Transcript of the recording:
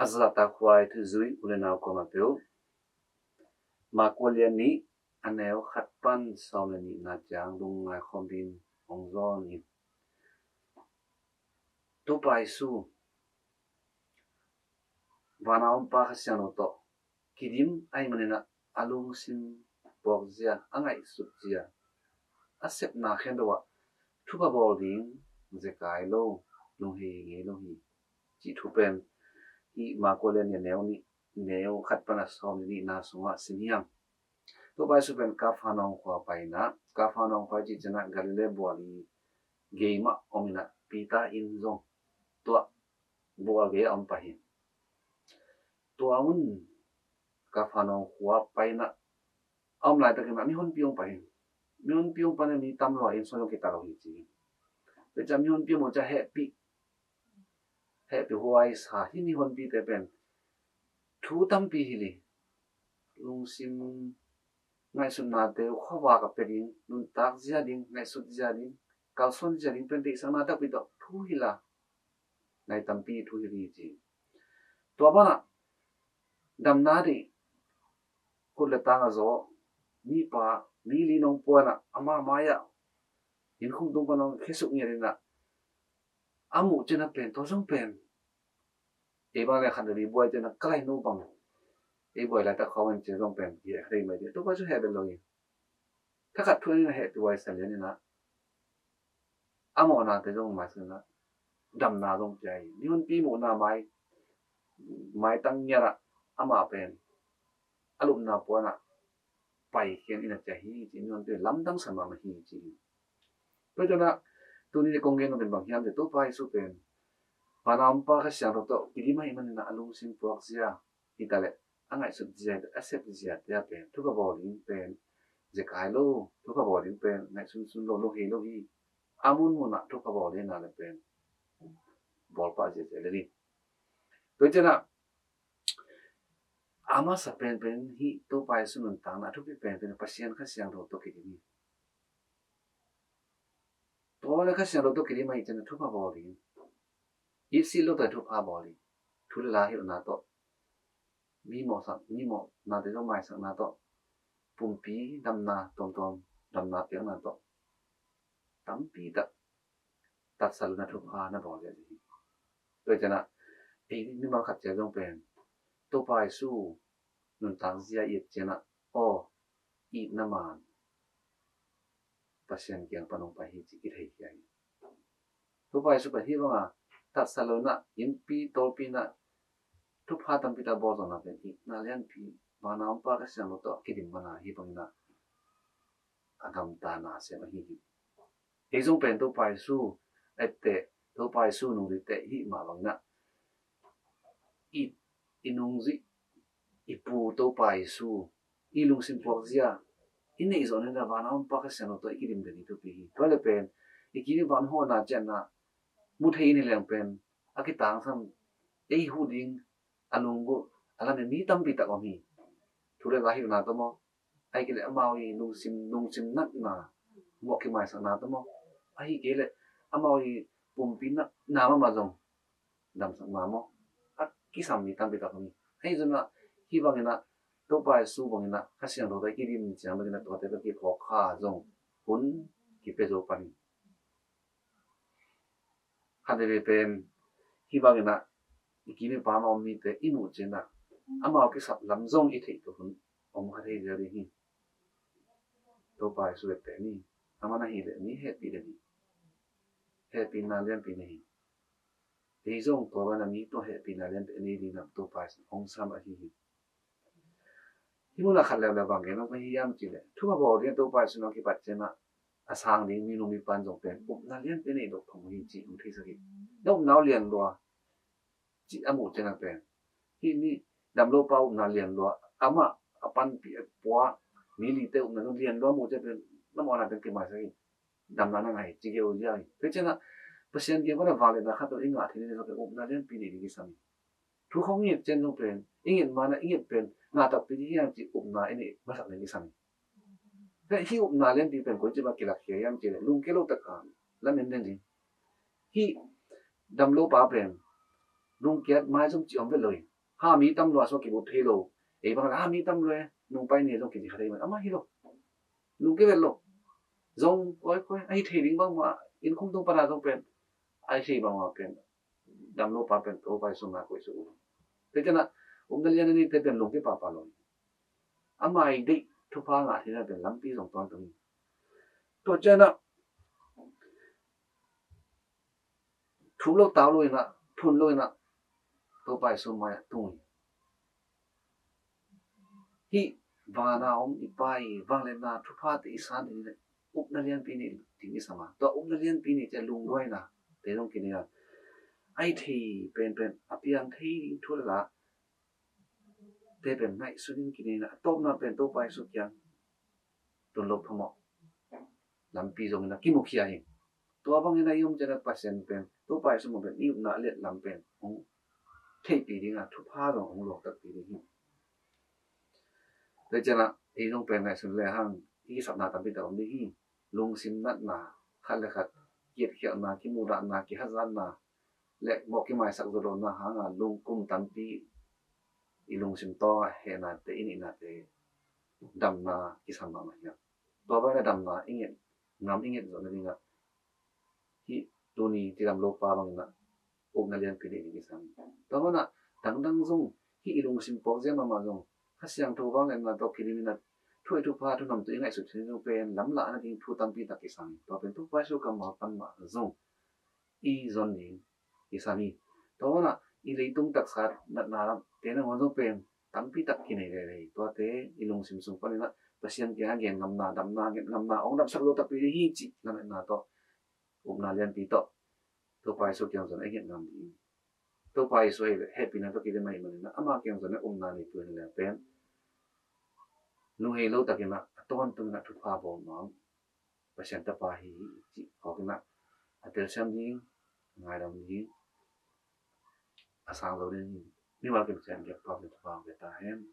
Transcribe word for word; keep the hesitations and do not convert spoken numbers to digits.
A zahtakhuai thuzui u le nau kuamah peuh, Marku lian nih, a neu khat pan sawm le nihna ciang lungngai khawm dingin hong zawn in. Topa Jesu, vana om Pa Kha Siangtho tawh kidim ahih manin ah a lungsim puakzia, a ngaihsutzia, a sepna khempeuh ah thupha bawl ding zekai lo, lunghei ngei lo hi, cih thu pen hih Marku lian nih, a neu nih, neu khat pan a sawm le nihna sungah sim hiam. Topa Jesu pen Kapernaum khua pai in ah, Kapernaum khua i cih ciangin ah Galilee bual i gei mah om in ah, Peter inn zong tua bual gei ah om pah hi. Tua hun Kapernaum khua pai in ah, a om laitakin ah mihonpi hong pai hi. Mihonpi hong pai in ah mi tam lua, inn sung zong kitat lo hi ci hi. Tua ciang mihonpi mu ciang hehpih, hehpihhuai sa hi. Mihonpite pen thu tampi hilh hi. Lungsim ngaihsutnate uh khuavak a pia ding, nuntak zia ding, ngaihsut zia ding, kalsuan zia ding pen deihsakna takpi tawh thu hilh a, nai tampi thu hilh hi ci. Tua banah damna deih, khut le tang a zaw mipa, mi li nong pua in ah, ama mai-ah inn khung tung pan hong khesuk ngiat in ah, a muh ciangin ah pen, tua zong pen, ei bang le khat le li buai ciangin ah, ka lainu bang ei buai laitak khawng in ci zong pen, heh kha dei mai ding. Topa Jesu heh bel lo hi. Thakhat thu in ah hehpihhuai sa lian in ah, a mawhnate zong maisak in ah, damna zong pia hi. Mihonpi muhna mai, maitang ngiat ah amah pen a lupna puan ah pai khia in ah ciah hi ci, mihonpi lamdang sa mahmah hi ci hi. Tua ciangin ah tuni-in kong gen nop pen bang hiam cih leh, Topa Jesu pen vana om Pa Kha Siangtho tawh kidim ahih manin ah a lungsim puakzia hi ta leh, a ngaihsut zia, a sep ziate ah pen thupha bawl ding pen zekai lo, thupha bawl ding pen ngaihsunsun lo, lunghei lo hi. A munmun ah thupha bawl ding na le pen bawl pah ziazia lel hi. Tua ciangin ah a masa penpen hih Topa Jesu nuntakna a thupi penpen Pasian Kha Siangtho tawh kidim hi. Tua le Kha Siangtho tawh kidim ahih ciangin thupha bawl ding, itsi lo tawh thupha bawl ding, thu le la hilhna tawh, mi mawhsak, mi mawhnate zong maisakna tawh, pumpi damna tuamtuam, damna piakna tawh, tampi tak tatsa lo in ah thupha na bawl ziazia hi. Tua ciangin ah ei mimal khat ciat zong pen Topa Jesu nuntak zia i et ciangin ah, aw, itna man Pasian kiang pan hong pai hi cih i thei khia hi. Topa Jesu pen hih banga tatsa lo in ah, innpi tawlpi in ah thupha tampi tak bawl zawhna pen itna lianpi, vana om Pa Kha Siangtho tawh kidim bana hih bangin ah a gamtana sem ahi hi. Ei zong pen Topa Jesu etteh, Topa Jesu nungzuite hih mah bangin ah i, i nungzui, i Pu Topa Jesu i lungsim puakzia i neih zawh nadingin ah vana om Pa Kha Siangtho tawh i kidim den hi thupi hi. Tua le pen i kim i pam i hawhna ciatna mu thei i hi leng pen a kitangsam, ei huh ding a lunggulh a lamen mi tampi tak om hi. Thu le la hilhna tawh maw, ahih kei leh amau i lungsim, lungsim natna, mawh kimaisakna tawh maw, ahih kei leh amau i pumpi natna mahmah zong damsak mah maw, a kisam mi tampi tak om hi. Ahi zongin ah hih bangin ah Topa Jesu bangin ah Kha Siangtho tawh i kidim ciang bangin ah tuate tawh kiphawk kha zong hun kipia zo pan hi. Khatvei pen hih bangin ah i kim i pam a om mite i muh ciangin ah amau kisap lam zong i theih tuk hun om kha thei zel ding hi. Topa Jesu etteh ni. Amah na hih leh mi hehpih den hi. Hehpihna lianpi nei hi. Ei zong tua bana mi tawh hehpihna lianpi nei dingin ah Topa Jesu hong sam ahi hi. Hih munah khat leuleu bang gen om ka hi hiam cih leh, thupha bawl ding Topa Jesu nong kipat ciangin ah a sang ding minu mipa in zong pen upna lianpi nei dok thong hi cih hong theisak hi. Na upna uh lian lua cih a muh ciangin ah pen, hih mi damlopa upna lian lua, amah a panpih a pua mi lite upna zong lian lua muh ciangin pen, na mawhna pen kimaisak hi. Damna na ngah hi ci geu ziau hi. Tua ciangin ah Pasian kiang pan a vangliatna khat tawh i ngah theih nading zong pen upna lianpi nei ding kisam hi. Thu khawng i nget ciang zong pen, i nget ma-in ah i nget pen ngah takpi ding hiam cih upna i neih masak ding kisam hi. Hih upna lianpi pen koici bang kilakkhia hiam cih leh, lungkia lo tak a lamen den ding. Hih damlopa pen lungkiat maizum cih om vet lo hi. Ha mi tam lua sua kibut thei lo. Ei bang la ha mi tam lua nung pai ni zong kici kha thei man. Ama hi lo. Lungke vet lo. Zong koi koi. Ahi thei ding bang ma. In khum tung pana zong pen. Ahi thei bang ma pen. Dam lo pa pen. To pai sung na koi su. Te tena. Um na lian ni te pen lungke pa pa lo. Ama i dei. Thupha nga thina pen. Lampi zong tuan tung. To tena. Thum lo tau lo ina, thun lo ina, Topa Jesu mai-ah tung hi. Hih vana om i Pa i vangliatna thuphate i san ding le upna lianpi nei ding i sam a. Tua upna lianpi nei cia lungduaina te zong kinei a. Ai thei penpen a piang thei ding thu le la te pen ngaihsun in kinei na a tawpna pen Topa Jesu kiang tun lo phamawh lampi zongin a kimukhia hi. Tua bangin a i om ciangin Pasian pen Topa Jesu mah pen i upna a liat lam pen hong theihpih ding a thupha zong hong luak takpi ding hi. Tua ciangin a ei zong pen ngaihsun le hang i kisapna tampi tak om ding hi. Lungsim natna khat le khat kiatkhialhna kimudahna kihazatna le mawh kimaisak zo lona hanga lungkum tampi i lungsim tawng a hehnate i nihnate damna kisam mahmah hiam? Tua bangin a damna i nget ngam i nget zawh nadingah hih tuni tidam lopa bangin a upna lianpi nei ding kisam. Tua mana dangdang zong hih i lungsim pawk ziang mahmah zong Kha Siangtho vangliatna tawh kidimin a thu i thupha thu namtui i ngaihsut theih zong pen lamlahna ding thu tampi tak kisam. Tua pen Topa Jesu kammal pan mah zong i zon ding kisam hi. Tua mana i leitung taksa natna lam te nangawn zong pen tampi tak kinei lelei. Tuate i lungsim sung panin a Pasian kiangah gen ngamna damna nget ngamna hong damsak lo takpi ding hi cih lametna tawh upna lianpi tawh Topa Jesu kiang zong a i nget ngam ding. Topa Jesu hehpihna tawh kidim ahih manin a ama kiang zong a upna nei tuan le pen lunghei lo takin a tawntung in a thupha bawl nuam Pasian tapa hi hi cih phawkin a a telsiam ding a ngaidam ding a sang zo ding hi. Mimal kim cian giak pau le thupha hong pia ta hen.